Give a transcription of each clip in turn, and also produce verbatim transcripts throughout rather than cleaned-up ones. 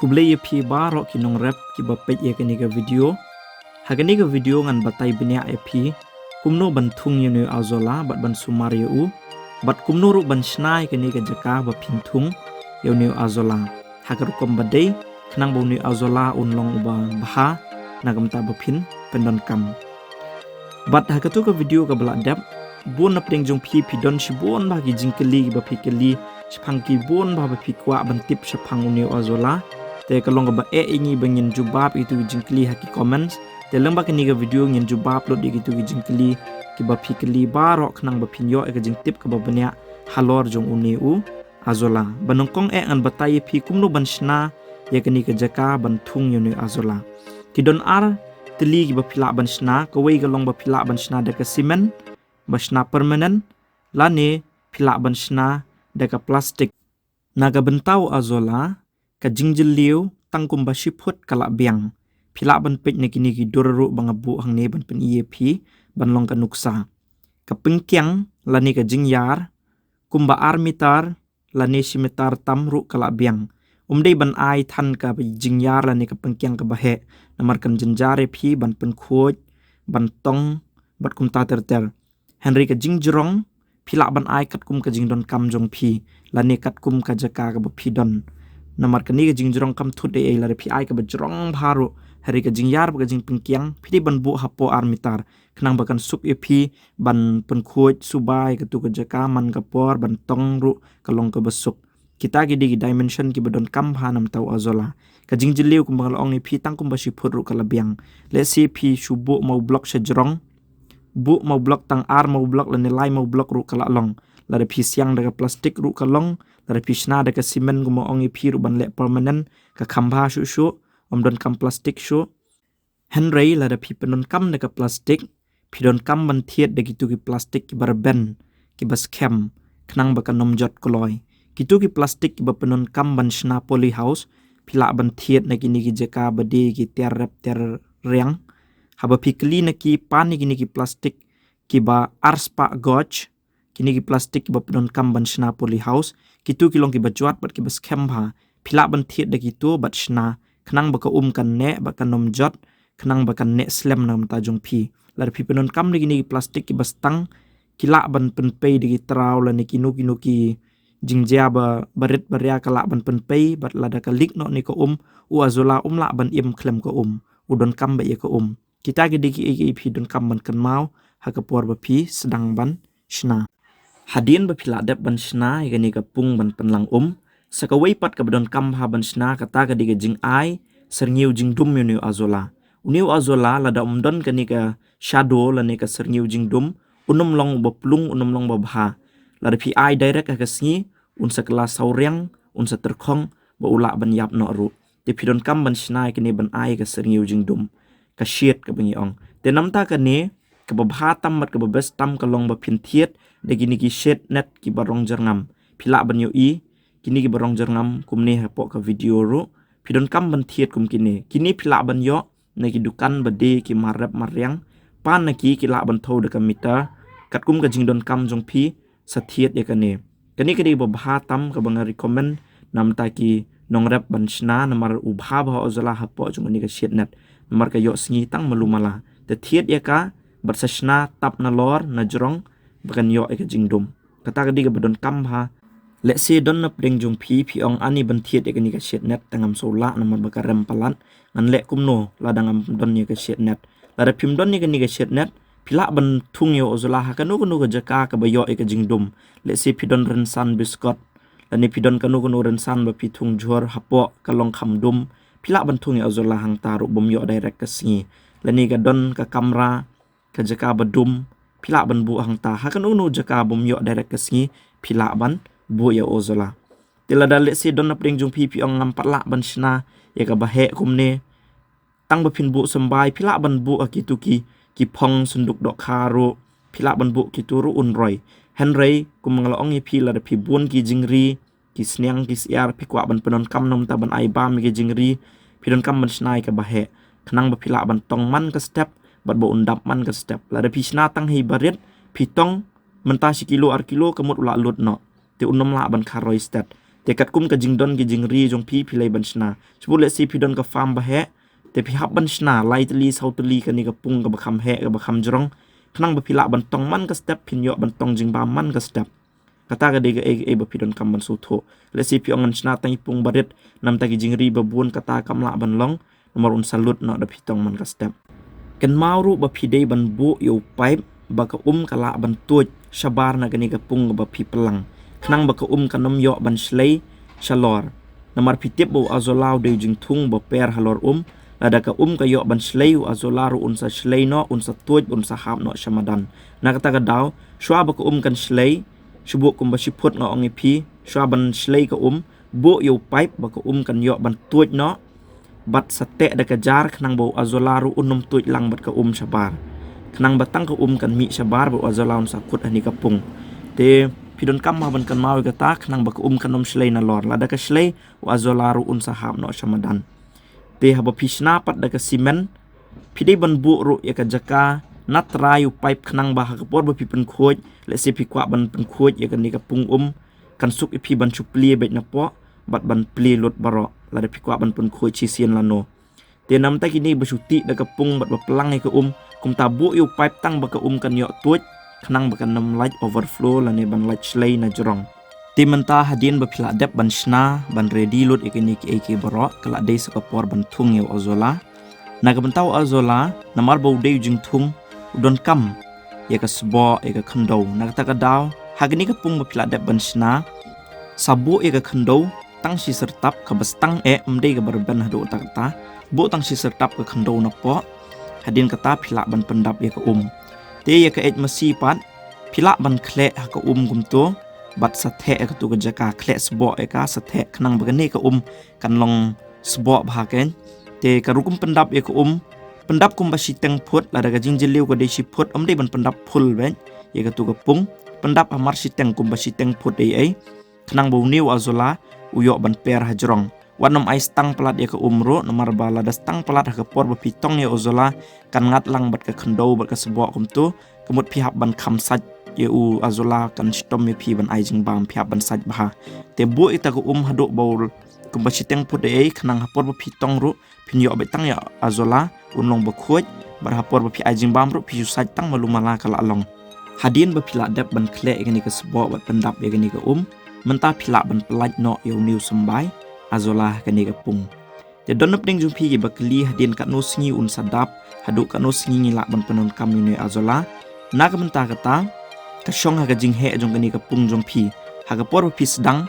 Khublei ïa phi baroh ki nongrep kiba peit ïa kane ka video. Ha kane ka video ngan batai bniah ïa phi kumno ban thung ïa une u azolla bad ban sumar ïa u, bad kumno ruh ban shna ïa kane ka jaka ba phin thung ïa une u azolla ha ka rukom ba dei, khnang ba une u azolla un long uba bha na ka bynta ba phin pyndonkam. Bad ha katu ka video kaba la dep, bun na pdeng jong phi phi don shibun bha ki jingkylli kiba phi kylli shaphang, ki bun bha ba phi kwah ban tip shaphang une u azolla. Te ka long kaba eh ïa ngi ba ngin jubab ïa kitu ki jingkylli ha ki comments. Te lyngba kane ka video ngin jubab lut ïa kitu ki jingkylli kiba phi kylli baroh, khnang ba phin ïoh ïa ka jingtip kaba bniah halor jong une u azolla. Ba nyngkong eh ngan batai ïa phi kumno ban shna ïa kane ka jaka ban thung ïa une u azolla. Ki don ar tylli kiba phi lah ban shna. Kawei ka long ba phi lah ban shna da ka cement ba shna permanent, lane phi lah ban shna da ka plastik. Na ka bynta u azolla, ka jingjylliew tang kumba shi phut ka lah biang. Phi lah ban peit na kine ki dur ruh ba nga buh hangne ban pyni ïa phi ban long ka nuksa. Ka pynkiang lane ka jingïar kumba ar mitar lane shi mitar tam ruh ka lah biang. Um dei ban ai than ka jingïar lane ka pynkiang kaba heh, namar kan jynjar ïa phi ban pynkhuid, ban tong bad kumta ter ter. Hynrei ka jingjrong phi lah ban ai katkum ka jingdonkam jong phi lane katkum ka jaka kaba phi don. Namar kane ka jingjrong kam thut ei ei, lada phi ai kaba jrong bha ruh, hynrei ka jingïar bad ka jingpynkiang phi dei ban buh hapoh ar mitar, khnang ba kan suk ïa phi ban pynkhuid suba ïa katu ka jaka man ka por, ban tong ruh ka long kaba suk. Kita ki dei ki dimension kiba donkam bha na bynta u azolla. Ka jingjylliew kumba nga la ong ïa phi tang kumba shi phut ruh ka la biang. Let's say phi shu buh maw block sha jrong, buh maw block tang ar maw block lane lai maw block ruh ka la long. Lada phi siang da ka plastik ruh ka long, lada phi shna da ka cement kumba ong ïa phi ruh ban leh permanent, ka kham bha shuh shuh, ym donkam plastik shuh. Hynrei lada phi pyndonkam da ka plastik, phi donkam ban thied da kitu ki plastik kiba rben, kiba skhem, khnang ba kan ym jot kloi. Kitu ki plastik kiba pyndonkam ban shna polyhouse, phi lah ban thied na kine ki jaka ba dei ki tiar rep tiar riang. Haba phi kylli na ki pan ïa kine ki plastik kiba arspah gauge, kine ki plastik kiba pyndonkam ban shna polyhouse, kitu ki long kiba jwat bad kiba skhem bha. Phi lah ban thied da kitu bad shna, khnang ba ka um kan neh bad kan ym jot, khnang ba kan neh slem na ka bynta jong phi. Lada phi pyndonkam da kine ki plastik kiba stang, ki lah ban pynpei da ki traw lane kino kino ki jingjia ba barit baria ka lah ban pynpei, bad lada ka leak noh ne ka um, u azolla um lah ban im khlem ka um, u donkam beit ïa ka um. Kita ki dei kiei kiei phi donkam ban kynmaw ha ka por ba phi sdang ban shna. Hadien ba phi la dep ban shna ïa kane ka pung ban pynlang um, sa kawei pat kaba donkam bha ban shna, kata ka dei ka jingai syrngiew jingdum ïa une u azolla. Une u azolla lada um don kane ka shadow lane ka syrngiew jingdum, un ym long uba plung, un ym long uba bha. Lada phi ai direct ha ka sngi, un sa kylla sawriang, un sa tyrkhong, ba u lah ban ïap noh ruh. Te phi donkam ban shna ïa kane ban ai ka syrngiew jingdum, ka shade kaba ngi ong. Te na bynta kane, kaba bha tam bad kaba best tam ka long ba phin thied da kine ki shade net kiba rong jyrngam. Phi lah ban ïohi kine kiba rong jyrngam kumne hapoh ka video ruh. Phi donkam ban thied kum kine. Kine phi lah ban ïoh na ki dukan ba dei ki mar rep mar riang. Pan na ki, ki lah ban thew da ka meter. Katkum ka jingdonkam jong phi, sa thied ïa kane. Kane ka dei ba bha tam kaba nga recommend na bynta ki nongrep ban shna, namar u bha bha u azolla hapoh jong kane ka shade net. Namar ka ïoh sngi tang malu mala. Te thied ïa ka bad sa shna tap nalor najrong ba kan ïoh ïa ka jingdum. Kata ka dei kaba donkam bha. Let's say don na pdeng jong phi, phi ong ani ban thied ïa kane ka shade net, te ngam shu lah namar ba ka rem palat. Ngan leh kumno lada ngam don ïa ka shade net? Lada phim don ïa kane ka shade net, phi lah ban thung ïa u azolla ha kano kano ka jaka kaba ïoh ïa ka jingdum. Let's say phi don rynsan biskot, lane phi don kano kano rynsan ba phi thung jhur hapoh, ka long kham dum, phi lah ban thung ïa u azolla hangta ruh bym ïoh direct ka sngi. Lane ka don ka kamra, ka jaka ba dum, phi lah ban buh hangta. Ha kano kano jaka bym ïoh direct ka sngi, phi lah ban buh ïa u azolla. Te lada let's say don na pdeng jong phi, phi ong ngam pat lah ban shna ïa kaba heh kumne, tang ba phin buh symbai, phi lah ban buh ha kitu ki, ki phong synduk dohkha ruh, phi lah ban buh kitu ruh un roi. Hynrei kumba nga la ong ïa phi, lada phi bun ki jingri, ki sniang ki syiar, phi kwah ban pyndonkam na bynta ban ai bam ïa ki jingri, phi donkam ban shna ïa kaba heh, khnang ba phi lah ban tong man ka step bad ba un dap man ka step. Lada phi shna tang ha i barit, phi tong mynta shi kilo ar kilo, ka mut u la lut noh. Te un ym lah ban kha roi stet. Te katkum ka jingdon ki jingri jong phi, phi leh ban shna. Shu bud lehse phi don ka farm ba heh, te phi hap ban shna lai tylli saw tylli kane ka pung kaba kham heh kaba kham jrong, khnang ba phi lah ban tong man ka step, phin ïoh ban tong jingbam man ka step. Kata ka dei kaei kaei ba phi donkam ban sngewthuh. Lehse phi ong ngan shna tang i pung barit, namta ki jingri ba bun kata kam lah ban long, namar un sa lut noh da phi tong man ka step. Kynmaw ruh ba phi dei ban buh ïa u paip ba ka um ka lah ban tuid shabar na kane ka pung ba phi plang, khnang ba ka um kan ym ïoh ban shlei shalor. Namar phi tip ba u azolla u dei u jingthung ba per halor um, lada ka um ka ïoh ban shlei, u azolla ruh un sa shlei noh, un sa tuid, un sa hap noh sha madan. Na kata ka daw, shuwa ba ka um kan shlei, shu buh kumba shi phut nga ong ïa phi, shuwa ban shlei ka um, buh ïa u paip ba ka um kan ïoh ban tuid noh, bad sa teh da ka jar, khnang ba u azolla ruh un ym tuid lang bad ka um shabar. Khnang ba tang ka um kan mih shabar bad u azolla un sa kut ha kane ka pung. Te phi donkam bha ban kynmaw ïa kata, khnang ba ka um kan ym shlei nalor. Lada ka shlei, u azolla ruh un sa hap noh sha madan. Te haba phi shna pat da ka simen, phi dei ban buh ruh ïa ka jaka na trai u paip, khnang ba ha ka por ba phi pynkhuid, lehse phi kwah ban pynkhuid ïa kane ka pung um, kan suk ïa phi ban shu plie beit napoh bad ban plie lut baroh lada phi kwah ban pynkhuid shisien lano. Te namta kine ba shu tih da ka pung bad ba plang ïa ka um, kumta buh ïa u paip tang ba ka um kan ïoh tuid, khnang ba kan ym lait overflow lane ban lait shlei na jrong. Te mynta hadien ba phi la dep ban shna, ban ready lut ïa kine kiei kiei baroh, ka la dei sa ka por ban thung ïa u azolla. Na ka bynta u azolla, namar ba u dei u jingthung, u donkam ïa ka sboh, ïa ka khyndew. Na kata ka daw, ha kane ka pung ba phi la dep ban shna, sa buh ïa ka khyndew tang shi syrtap, kaba stang eh, ym dei kaba rben haduh katta katta. Buh tang shi syrtap ka khyndew napoh, hadien kata phi lah ban pyndap ïa ka um. Te ïa ka eit masi pat, phi lah ban khleh ha ka um kumto, bad sa theh ïa katu ka jaka, khleh sboh ïa ka, sa theh, khnang ba kane ka um kan long sboh bha kein. Te ka rukom pyndap ïa ka um, pyndap kumba shiteng phut, lada ka jingjylliew ka dei shi phut, ym dei ban pyndap full beit ïa katu ka pung. Pyndap hamar shiteng, kumba shiteng phut ei ei, khnang ba une u azolla u ïoh ban per ha jrong. Wat nym ai stang palat ïa ka um ruh, namar ba lada stang palat ha ka por ba phi tong ïa u azolla, kan ngat lang bad ka khyndew bad ka sboh kumto, ka mut phi hap ban kham sait ïa u azolla, kan shitom ïa phi ban ai jingbam, phi hap ban sait bha. Te buh ïa kata ka um haduh ba u, kumba shiteng phut ei ei, khnang ha por ba phi tong ruh, phin ïoh beit tang ïa u azolla, un long bakhuid, bad ha por ba phi ai jingbam ruh, phi shu sait tang malu mala ka la long. Hadien ba phi la dep ban khleh ïa kane ka sboh bad pyndap ïa kane ka um, mynta phi lah ban pyllait noh ïa une u symbai azolla ha kane ka pung. Te don napdeng jong phi kiba kylli hadien katno sngi un sa dap, haduh katno sngi ngi lah ban pyndonkam ïa une u azolla. Na ka bynta kata, ka shong ha ka jingheh jong kane ka pung jong phi. Ha ka por ba phi sdang,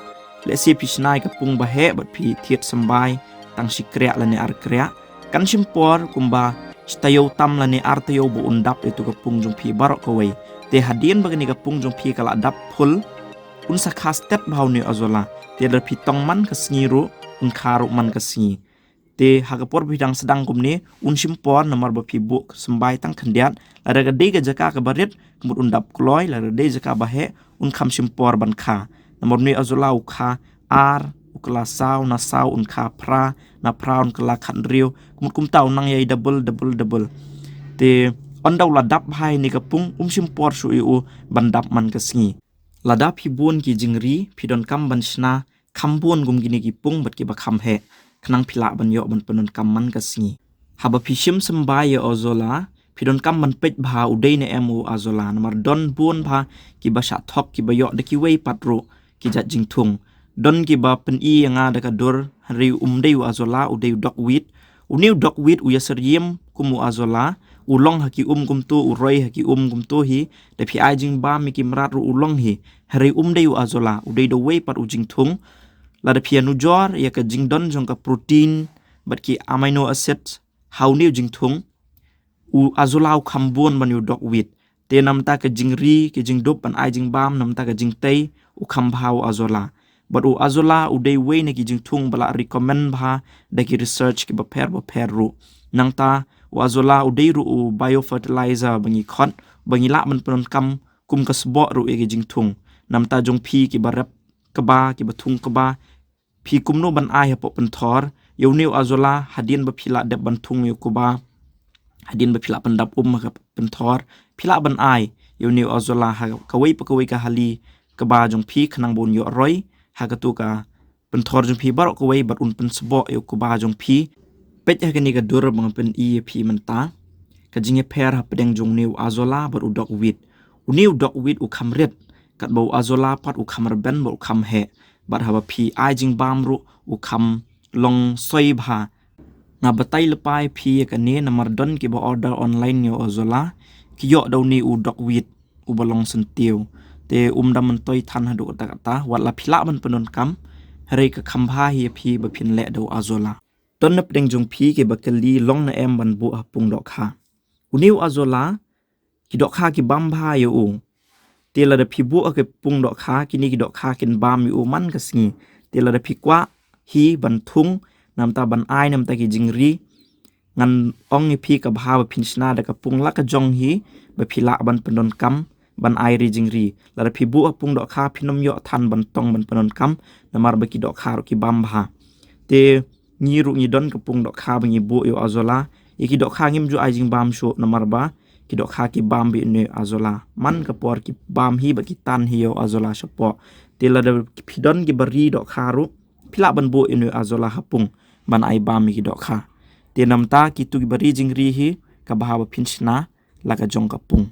lehse phi shna ïa ka pung ba heh bad phi thied symbai tang shi kriah lane ar kriah, kan shim por kumba shi taïew tam lane ar taïew ba un dap ïa katu ka pung jong phi baroh kawei. Te hadien ba kane ka pung jong phi ka la dap full, un sa kha stet bha une u azolla. Te lada phi tong man ka sngi ruh, un kha ruh man ka sngi. Te ha ka por ba phi dang sdang kumne, un shim por namar ba phi buh symbai tang khyndiat. Lada ka dei ka jaka kaba rit, ka mut un dap kloi, lada ka dei jaka ba heh, un kham shim por ban kha. Namar une u azolla u kha ar, u kylla saw, na saw un kha phra, na phra un kylla khathynriew, ka mut kumta u nang ïai double, double, double. Te ynda u la dap bha ïa kane ka pung, um shim por shuh ïa u ban dap man ka sngi. Lada phi bun ki jingri, phi donkam ban shna kham bun kum kine ki pung bad kiba kham heh, khnang phi lah ban ïoh ban pyndonkam man ka sngi. Haba phi shim symbai ïa u azolla, phi donkam ban peit bha u dei ne em u azolla, namar don bun bha kiba shah thok, kiba ïoh da kiwei pat ruh ki jait jingthung. Don kiba pyni ïa nga da ka dur, hynrei um dei u azolla, u dei u dogweed. Une u dogweed u ïasyriem kum u azolla, u long ha ki um kumto, u roi ha ki um kumto hi, da phi ai jingbam ïa ki mrad ruh u long hi. Hynrei um dei u azolla, u dei da uwei pat u jingthung. Lada phi ïanujor ïa ka jingdon jong ka protein bad ki amino acid ha une u jingthung, u azolla u kham bun ban ïa u dogweed. Te namar ka jingri, ka jingdup ban ai jingbam, namar ka jingtei, u kham bha u azolla. Bad u azolla u dei uwei na ki jingthung ba la recommend bha da ki research kiba pher ba pher ruh. Nangta u azolla u dei ruh u biofertilizer ba ngi khot, ba ngi lah ban pyndonkam kum ka sboh ruh ïa ki jingthung. Namar jong phi kiba rep kba, kiba thung kba, phi kumno ban ai hapoh pynthor ïa une u azolla, hadien ba phi la dep ban thung ïa u kba, hadien ba phi la pyndap um ha ka pynthor, phi lah ban ai ïa une u azolla ha kawei pa kawei ka hali kba jong phi, khnang ba un ïoh roi ha katu ka pynthor jong phi baroh kawei bad un pynsboh ïa u kba jong phi. Peit ha kane ka dur ba nga pyni ïa phi mynta. Ka jingïapher hapdeng jong une u azola bad u dohwit. Une u dohwit u kham rit. Katba u azola pat u kham rben bad u kham heh. Bad haba phi ai jingbam ruh u kham long soi bha. Nga batai lypa ïa phi ïa kane namar don kiba order online ïa u azola. Ki ïoh da une u dohwit uba long syntiew. Te um da myntoi than haduh katta katta, wat la phi lah ban pyndonkam, hynrei ka kham bha hi ïa phi ba phin leh da u azola. Don napdeng jong phi kiba kylli long ne em ban buh ha pung dohkha. Une u azola, ki dohkha ki bam bha ïa u. Te lada phi buh ha ki pung dohkha, kine ki dohkha kin bam ïa u man ka sngi. Te lada phi kwah hi ban thung, namta ban ai, namta ki jingri, ngan ong ïa phi ka bha ba phin shna da ka pung la ka jong hi, ba phi lah ban pyndonkam ban ai ri jingri. Lada phi buh ha pung dohkha phin ym ïoh than ban tong ban pyndonkam, namar ba ki dohkha ruh ki bam bha. Te ngi ruh ngi don ka pung dohkha ba ngi buh ïa u azola. Ïa ki dohkha ngim ju ai jingbam shuh namar ba ki dohkha ki bam bha ïa une u azola. Man ka por ki bam hi bad ki tan hi ïa u azola shapoh. Te lada phi don kiba ri dohkha ruh, phi lah ban buh ïa une u azola ha pung ban ai bam ïa ki dohkha. Te namta kitu kiba ri jingri hi, ka bha ba phin shna la ka jong ka pung.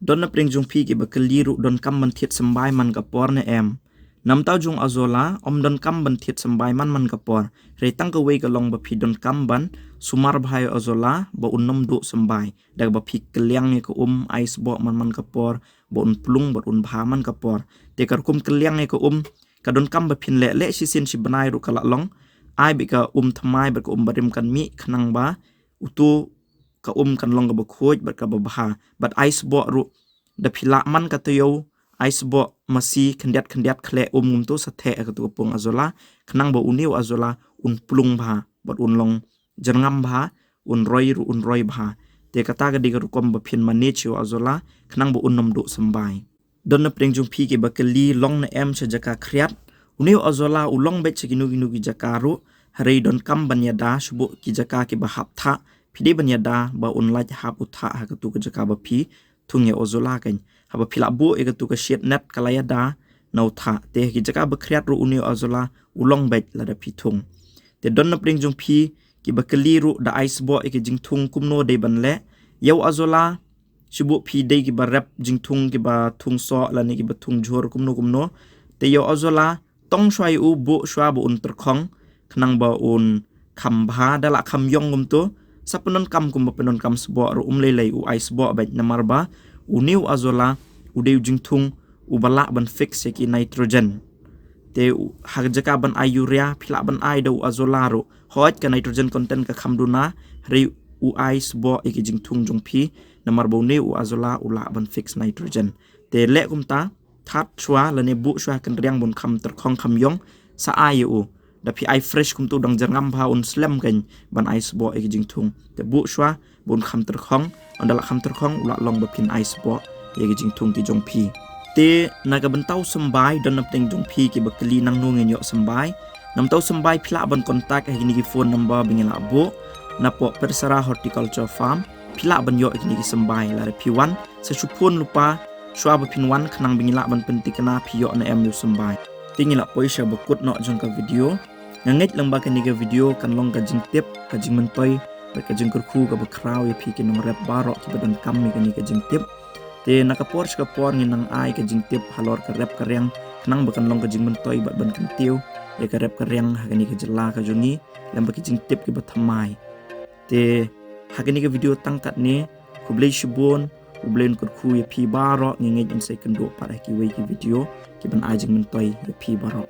Don napdeng jong phi kiba kylli ruh donkam ban thied symbai man ka por ne em. Namta u jong u azola um donkam ban thied symbai man man ka por. Hynrei tang kawei ka long ba phi donkam ban sumar bha ïa u azola ba un ym duh symbai. Da kaba phi kylliang ïa ka um, ai sboh man man ka por, ba un plung bad un bha man ka por. Te ka rukom kylliang ïa ka um, ka donkam ba phin leh, leh shisien shi bnai ruh ka lah long. Ai beit ka um thymmai bad ka um barim kan mih, khnang ba utu ka um kan long kaba khuid bad kaba bha. Bad ai sboh ruh, da phi lah man ka taïew, ai sboh masi khyndiat khyndiat khleh um kumtu sa theh ha katu ka pung azola, khnang ba une u azola un plung bha bad un long jyrngam bha, un roi ruh un roi bha. Te kata ka dei ka rukom ba phin manage ïa u azola, khnang ba un ym duh symbai. Don napdeng jong phi kiba kylli long ne em sha jaka khriat. Une u azola u long beit sha kino kino ki jaka ruh, hynrei donkam ban ïada sha buh ki jaka kiba hap thah. Phi dei ban ïada ba un lait hap u thah ha katu ka jaka ba phi thung ïa u azola kan. Haba phi lah buh ïa katu ka shade net ka la ïada na u thah. Te ha ki jaka ba khriat ruh une u azola u long beit lada phi thung. Te don napdeng jong phi kiba kylli ruh da ai sboh ïa ki jingthung kumno dei ban leh. Ïa u azola, shu buh phi dei kiba rep jingthung kiba thung soh lane kiba thung jhur kumno kumno. Te ïa u azola, tong shuwa ïa u, buh shuwa ba un tyrkhong, khnang ba un kham bha, da lah kham ïong kumtu. Sa pyndonkam kumba pyndonkam sboh ruh um lei lei, u ai sboh beit namar ba une u azola u dei u jingthung uba lah ban fix ïa ki nitrogen. Te u, ha ka jaka ban ai urea phi lah ban ai da u azola ruh. Hooid ka nitrogen content ka kham duna, hynrei u ai sboh ïa ki jingthung jong phi, namar ba une u azola u lah ban fix nitrogen. Te leh kumta, that shuwa lane buh shuwa ha kynriang ba un kham tyrkhong kham ïong, sa ai ïa u. Da phi ai fresh kumtu dang jyrngam bha un slem kan ban ai sboh ïa ki jingthung. Te buh shuwa ba un kham tyrkhong, ynda lah kham tyrkhong u lah long ba phin ai sboh ïa ki jingthung ki jong phi. Te na ka bynta u symbai, don napdeng jong phi kiba kylli nangno ngin ïoh symbai. Namta u symbai phi lah ban contact ha kine ki phone number ba ngi lah buh. Napoh Persara Horticulture Farm phi lah ban ïoh ïa kine ki symbai. Lada phi wan sa shu phone lypa shuwa ba phin wan, khnang ba ngi lah ban pynthikna phi ïoh ne em ïa u symbai. Te ngi lah poi sha ba kut noh jong ka video. Nga ngeit lang ba kane ka video kan long ka jingtip, ka jingmyntoi bad ka jingkyrkhu kaba khraw ïa phi ki nongrep baroh kiba donkam ïa kane ka jingtip. Te na ka por sha ka por ngin nang ai ka jingtip halor ka rep ka riang, khnang ba kan long ka jingmyntoi bad ban kyntiew ïa ka rep ka riang ha kane ka jylla ka jong ngi, lem bad ki jingtip kiba thymmai. Te ha kane ka video tang katne, khublei shibun, U Blei un kyrkhu ïa phi baroh, ngi ngeit un sa ïakynduh pat ha kiwei ki video kiban ai jingmyntoi ïa phi baroh.